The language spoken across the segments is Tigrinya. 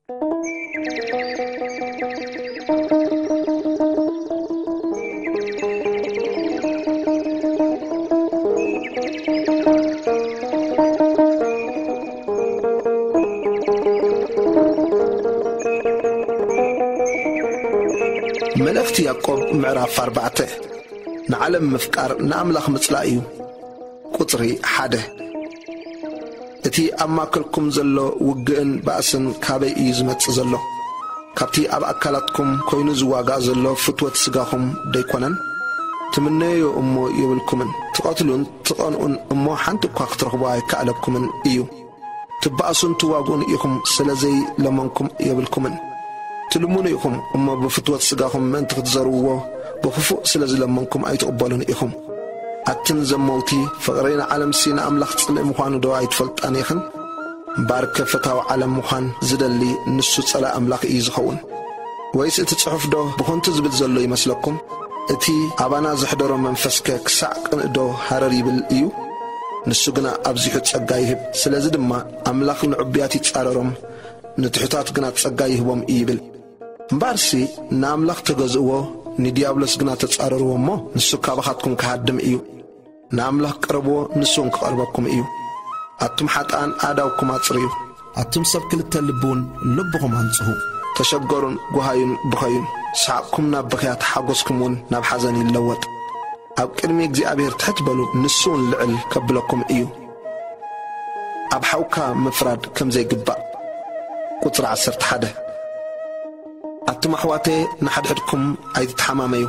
መልእኽቲ ያዕቆብ ምዕራፍ ኣርባዕተ። ንዓለም ምፍቃር ንኣምላኽ ምጽላእ እዩ። ቁጽሪ ሓደ። እቲ ኣብ ማእከልኩም ዘሎ ውግእን ባእስን ካበይ እዩ ዝመጽእ ዘሎ? ካብቲ ኣብ ኣካላትኩም ኮይኑ ዝዋጋእ ዘሎ ፍትወት ስጋኹም ደይኮነን? ትምነዮ እሞ የብልኩምን፣ ትቐትሉን ትቐንኡን እሞ ሓንቲ እኳ ክትረኽቡ ኣይከኣለኩምን እዩ። ትበኣሱን ትዋግኡን ኢኹም፣ ስለ ዘይለመንኩም የብልኩምን። ትልምኑ ኢኹም እሞ ብፍትወት ስጋኹም ምእንቲ ክትዘርውዎ ብኽፉእ ስለ ዝለመንኩም ኣይትቕበሉን ኢኹም። ኣትን ዘመውቲ፣ ፍቕሪ ንዓለምሲ ንኣምላኽ ጽልኢ ምዃኑ ዶ ኣይትፈልጣን ኢኽን? እምበኣርከ ፈታዊ ዓለም ምዃን ዝደሊ ንሱ ጸላኢ ኣምላኽ እዩ ዝኸውን። ወይስ እቲ ጽሑፍ ዶ ብኾንቱ ዝብል ዘሎ ይመስለኩም? እቲ ኣባና ዘሕደሮ መንፈስከ ክሳዕ ቅንእ ዶ ሃረር ይብል እዩ? ንሱ ግና ኣብዚሑ ጸጋ ይህብ። ስለዚ ድማ ኣምላኽ ንዕቡያት ይጻረሮም፣ ንትሑታት ግና ጸጋ ይህቦም እዩ ይብል። እምበኣርሲ ንኣምላኽ ተገዝእዎ፣ ንዲያብሎስ ግና ተጻረርዎ እሞ ንሱ ካባኻትኩም ክሃድም እዩ። ንኣምላኽ ቅረብዎ፣ ንሱ እውን ክቐርበኩም እዩ። ኣቱም ሓጥኣን ኣእዳውኩም ኣጽርዩ። ኣቱም ሰብ ክልተ ልቢ እውን ልብኹም ኣንጽሁ። ተሸገሩን ጓሃዩን ብኸዩን፣ ሰሓቕኩም ናብ ብኽያት፣ ሓጎስኩም እውን ናብ ሓዘን ይለወጥ። ኣብ ቅድሚ እግዚኣብሔር ትሕት በሉ፣ ንሱ እውን ልዕል ከብለኩም እዩ። ኣብ ሓውካ ምፍራድ ከም ዘይግባእ። ቁጽሪ ዓሰርተ ሓደ። ኣቱም ኣሕዋተየ፣ ንሓድሕድኩም ኣይትተሓማመዩ።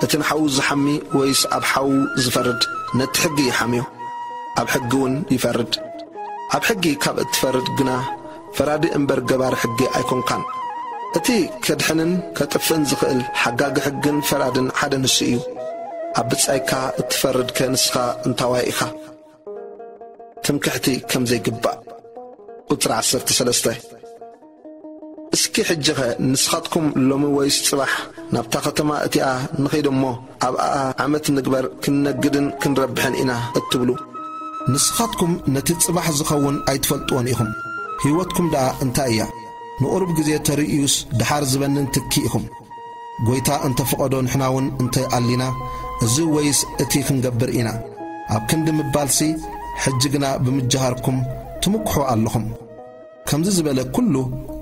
እቲ ንሓዉ ዝሓሚ ወይስ ኣብ ሓዉ ዝፈርድ ነቲ ሕጊ ይሓምዮ፣ ኣብ ሕጊ እውን ይፈርድ። ኣብ ሕጊ ካብ እትፈርድ ግና ፈራዲ እምበር ገባሪ ሕጊ ኣይኮንካን። እቲ ከድሕንን ከጥፍእን ዝኽእል ሓጋጊ ሕግን ፈራድን ሓደ ንሱ እዩ። ኣብ ብጻይካ እትፈርድከ ንስኻ እንታዋይ ኢኻ። ትምክሕቲ ከም ዘይግባእ። ቁጽሪ ዓሰርተ ሰለስተ። እስኪ ሕጂኸ ንስኻትኩም ሎሚ ወይስ ጽባሕ ናብታ ከተማ እቲኣ ንኸይድ እሞ ኣብኣ ዓመት ንግበር፣ ክንነግድን ክንረብሕን ኢና እትብሉ፣ ንስኻትኩም ነቲ ጽባሕ ዝኸውን ኣይትፈልጥዎን ኢኹም። ህይወትኩም ደኣ እንታይ እያ? ንቑሩብ ግዜ ተርእዩስ ደሓር ዝበንን ትኪ ኢኹም። ጐይታ እንተ ፈቐዶ ንሕና እውን እንተ ኣሊና፣ እዚ ወይስ እቲ ክንገብር ኢና። ኣብ ክንዲ ምባልሲ፣ ሕጂ ግና ብምጅሃርኩም ትምክሑ ኣለኹም። ከምዚ ዝበለ ኩሉ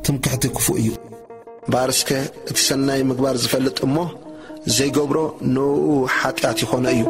ትምክሕቲ ክፉእ እዩ። እምበኣር እስከ እቲ ሰናይ ምግባር ዝፈልጥ እሞ ዘይገብሮ ንእኡ ሓጢኣት ይኾኖ እዩ።